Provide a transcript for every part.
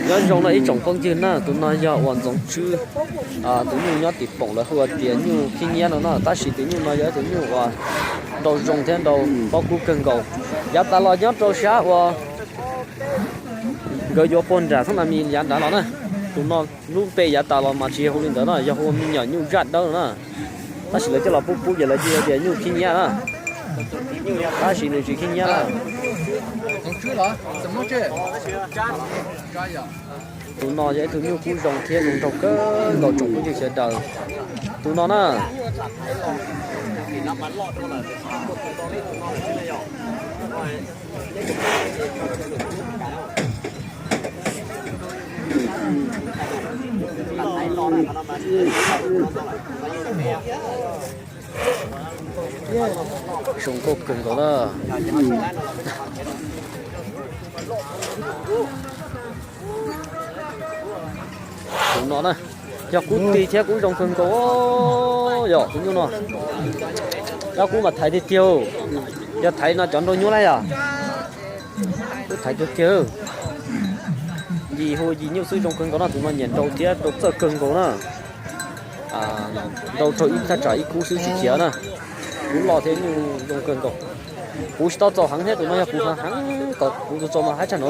Nyob zoo no ib tsoom phooj ywg na, tus no yog uas Ntxoov Tswb, tus nyuj nyob tim Poom lawv hu ua tias nyuj khib nyiab no na, tab sis tus nyuj no yog ib tug nyuj uas nrau zoo thiab nrau pob kub kawg nkaus. Yav tas los nyob rau sab uas nkawd yuav puag nram thoob na mis yav nrad los na, tus no lub npe yav tas los mas tsis yog hu li ntawd no, yog hu ua me nyuam nyuj zaj dawb na. Tab sis lawv coj los pub pub ces lawv cia tias nyuj khib nyiab na, tab sis nws tsis khib nyiab na. Tus no yog ib tug nyuj kub zoo thiab zoo nraug kawg nkaus tsoom phooj ywg sawv daws. Tus no na, zoo nkauj kawg nkaus na. Tus no na, yog kub ti thiab kub zoo kawg nkaus. Yog tus nyuj no, yog kub mas thaiv tiag tiag, yog thaiv no cov nrau nyuaj lawm yog, kub thaiv tiag tiag. Yim hu yim nyuj xwb zoo kawg nkaus no, tus no nyiam nrau thiab nrau txawj kawg nkaus na. Nrau raug ib thaj tsam ib kub xwb tsis khiav na. Kub loj thiab nyuj zoo kawg nkaus. Puv tsis tau txaus heev thiab, tus no yog puv heev heev kom puv txaus mas haib tshaj no.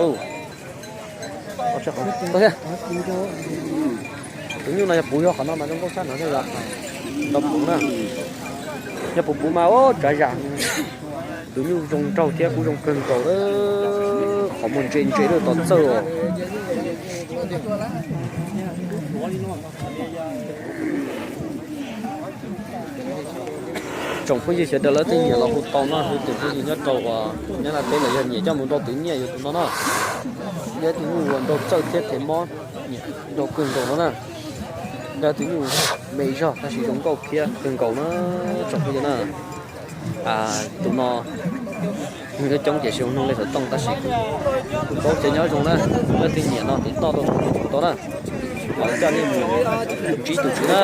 Tus nyuj no yog puv yog qhov no mas zoo nkauj tshaj no thiab, nrau puv na. Yog puv puv mas ua tsav zam. Tus nyuj zoo nraug thiab kub zoo kawg nkaus, qhov muag ntse ntse lawm tom txawj os. Tsoom phooj ywg sawv daws lawv twb nyiam los hu tau no, tus phooj ywg nyob rau uas nyob Nyab Laj teb los yog nyiam coj mus nrau twv nyiaj yog tus no no. Yog tus nyuj uas nrau txawj thiab thev mob, nrau kawg nkaus no na. Yog tus nyuj me zog tab sis zoo nkauj thiab kawg nkaus na, tsoom phooj ywg na. Tus no nws coob tiam sis hu noog li xov tooj tab sis kuv paub cov nyob zoo na, leej twg nyiam no tiv toj tuaj tau na. Los coj nej mus ntsib tus tswv na.